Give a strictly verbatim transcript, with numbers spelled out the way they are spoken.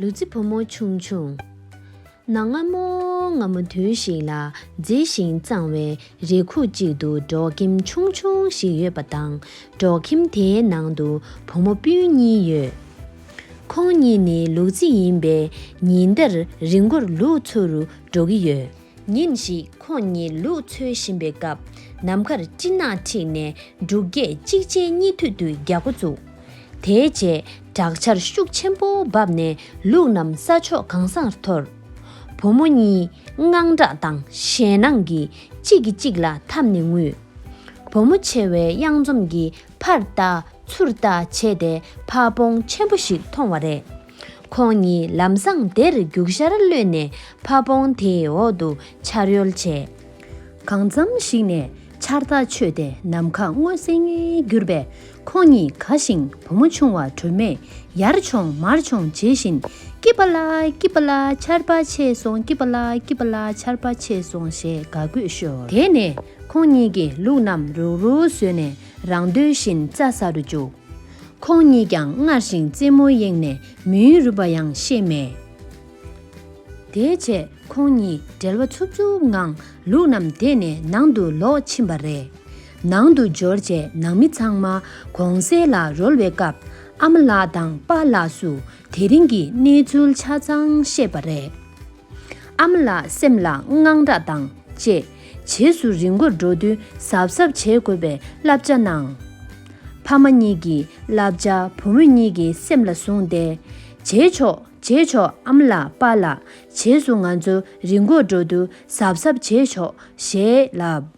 ལུག་རྫི་བུ་མོ་ཆུང་ཆུང་། གནའ་སྔ་མོ་སྔ་མོ་དུས་ཤིག་ལ་མཛེས་ཤིང་གཙང་བའི་རི་ཁུག་ཅིག་ཏུ་འབྲོག་ཁྱིམ་ཆུང་ཆུང་ཞིག་ཡོད་པ་དང་། འབྲོག་ཁྱིམ་དེའི་ནང་དུ་བུ་མོ་སྤུན་གཉིས་ཡོད། ཁོང་གཉིས་ནི་ལུག་རྫི་ཡིན་པས་ཉིན་ལྟར་རི་མགོར་ལུག་འཚོ་རུ་འགྲོ་གི་ཡོད། ཉིན་ཞིག་ཁོང་གཉིས་ལུག་འཚོ་བཞིན་པའི་སྐབས། ནམ་མཁར་སྤྲིན་ནག་འཁྲིགས་ནས་འབྲུག་སྐད་གཅིག་རྗེས་གཉིས་མཐུད་དུ་རྒྱག་འགོ་བཙུགས། དེའི་རྗེས་དྲག་ཆར་ཤུགས་ཆེན་པོ་བབས་ནས་ལུག་རྣམས་ས་ཕྱོགས་གང་སར་འཐོར། བུ་མོ་གཉིས་དངངས་སྐྲག་དང་ཞེད་སྣང་གིས་གཅིག་གིས་གཅིག་ལ་འཐམས་ནས་ངུས། བུ་མོ་ཆེ་བའི་གཡང་འཛོམས་ཀྱིས་ཕར་ལྟ་ཚུར་ལྟ་བྱས་ཏེ་ཕ་བོང་ཆེན་པོ་ཞིག་མཐོང་བ་རེད། ཁོང་གཉིས་ལམ་སང་དེར་རྒྱུག་ཤར་གློད་ནས་ཕ་བོང་དེའི་འོག་ཏུ་འཕྱར་ཡོལ་བྱས། གང་འཚམ་ཞིག་ནས་ཆར་ཐག་ཆོད་དེ་ནམ་མཁའ་སྔོ་སིང་ངེར་གྱུར་པས། ཁོང་གཉིས་དགའ་ཞིང་བུ་མོ་ཆུང་བ་སྒྲོལ་མས་ཡར་མཆོང་མར་མཆོང་བྱེད་བཞིན། སྐྱིད་པ་ལ་སྐྱིད་པ་ལ་ཆར་པ་ཆད་སོང་། སྐྱིད་པ་ལ་སྐྱིད་པ་ལ་ཆར་པ་ཆད་སོང་ཞེས་དགའ་གུས་ཤོར། དེ་ནས་ཁོང་གཉིས་ཀྱིས་ལུག་རྣམས་རུག་རུག་བཟོས་ནས་རང་འདོད་བཞིན་རྩྭ་ཟ་རུ་བཅུག། ཁོང་གཉིས་ཀྱང་སྔར་བཞིན་རྩེད་མོ་གཡེང་ནས་མུན་རུབ་པ་ཡང་ཤེས་མེད། དེའི་རྗེས་ཁོང་གཉིས་བྲེལ་བ་འཚུབ་འཚུབ་ངང་ལུག་རྣམས་དེད་ནས་ནང་དུ་ལོག་ཕྱིན་པ་རེད། ནང་དུ་འབྱོར་རྗེས་ནང་མི་ཚང་མ་གུང་ཟས་ལ་རོལ་བའི་སྐབས། ཨ་མ་ལགས་དང་པཱ་ལགས་སུ་དེ་རིང་གི་གནས་ཚུལ་ཆ་ཚང་བཤད་པ་རེད། ཨ་མ་ལགས་སེམས་ལ་དངངས་སྐྲག་དང་བཅས། རྗེས་སུ་རི་མགོར་འགྲོ་དུས་གཟབ་གཟབ་བྱེད་དགོས་པའི་བསླབ་བྱ་གནང་། ཕ་མ་གཉིས་ཀྱི་བསླབ་བྱ་བུ་མོ་གཉིས་ཀྱི་སེམས་ལ་བཟུང་སྟེ། བྱེད་ཆོག་བྱེད་ཆོག་ཨ་མ་ལགས་པཱ་ལགས། རྗེས་སུ་ང་ཚོ་རི་མགོར་འགྲོ་དུས་གཟབ་གཟབ་བྱེད་ཆོག་ཞེས་ལབ།